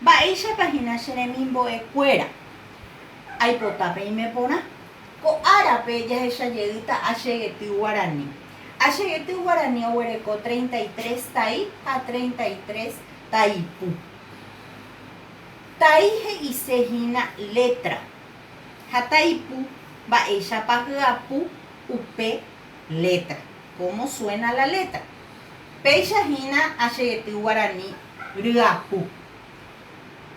Mba'éichapa hína che remimbo'ekuéra? Aipota peime porã. Ko árape jahecha jeýta achegety guarani. Achegety guarani oguereko 33 tai ha 33 taipu. Tai he'ise hína létra ha taipu mba'éichapa hyapu upe létra, cómo suena la letra. Péicha hína achegety guarani ryapu.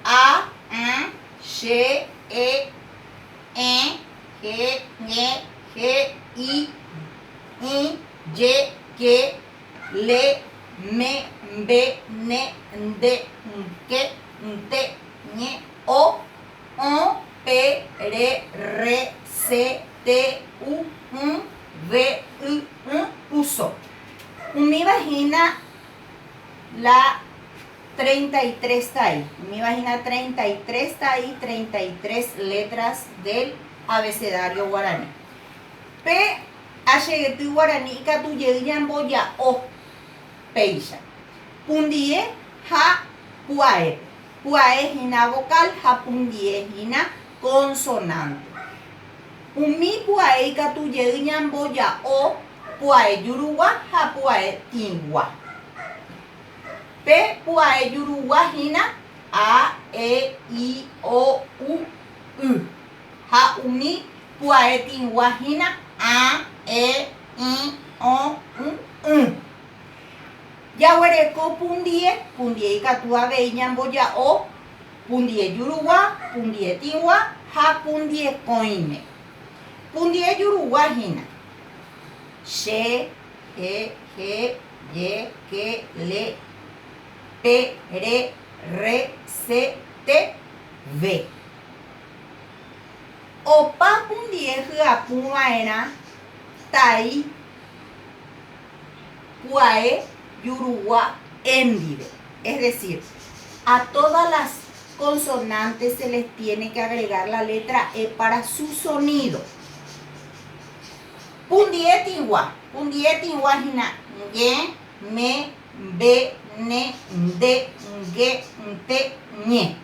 A, ã, che, e, ẽ, he, ñe, he, i, ĩ, je, ke, le, me, mbe, ne, nde, nke, nte, ñe, o, õ, pe, re, rre, se, te, u, ũ, ve, y, ỹ, puso. Umíva hína la 33 tai. Umíva hína 33 tai, 33 letras del abecedario guarani. Pe achegety guarani ikatu jey ñamboja'o péicha. Pundie ha pu'aépe. Pu'ae hína vocal ha pundie hína consonante. Umi pu'ae ikatu jey ñamboja'o pu'ae jurugua ha pu'ae tĩgua. Pe pu'ae jurugua hína a, e, i, o, u, y. Ha umi pu'ae tĩgua hína ã, e, ĩ, o, ũ, ỹ. Jaguereko pundie, pundie ikatu avei ñamboja'o pundie jurugua, pundie tĩgua ha pundie kõime. Pundie jurugua hína, che, he, he, je, ke, le, pe, re, rre, se, te, ve. Opa pundie hyapu va'erã tai pu'ae jurugua e ndive. Es decir, a todas las consonantes se les tiene que agregar la letra e para su sonido. Pundie tĩgua. Pundie tĩgua hína nge, me, mbe, ne, nde, nge, nte, ñe.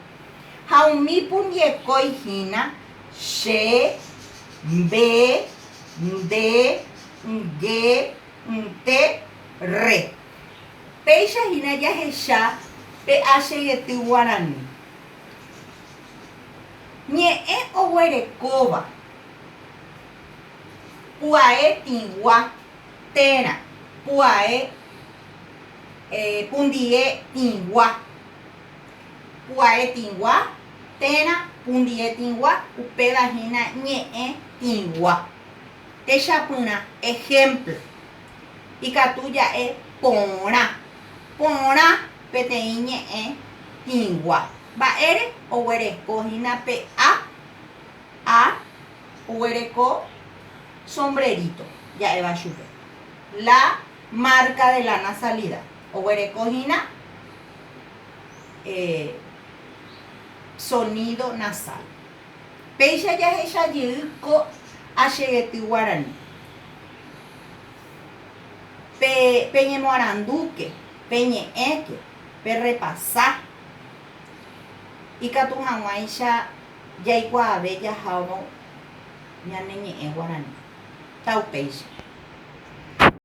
Ha umi pundiekói hína che, mbe, nde, nge, nte, re. Péicha hína jahecha pe achegety guarani. Ñe'ẽ oguerekóva pu'ae tĩgua térã pu'ae pundie tĩgua. Pu'ae tĩgua térã pundie tĩgua, upéva hína ñe'ẽ tĩgua. Techapyrã, ejemplo, ikatu ja'e porã. Porã peteĩ ñe'ẽ tĩgua. Mba'ére oguereko hína pe a, a oguereko sombrerito ja'éva chupe. La marca de la nasalidad oguereko hína sonido nasal. Péicha jahecha jey ko achegety guarani. Pe peñemoarandúke, peñe'ẽke, perrepasa, ikatu hag̃uáicha jaikuaave jahávo ñane ñe'ẽ guarani. Taupéicha.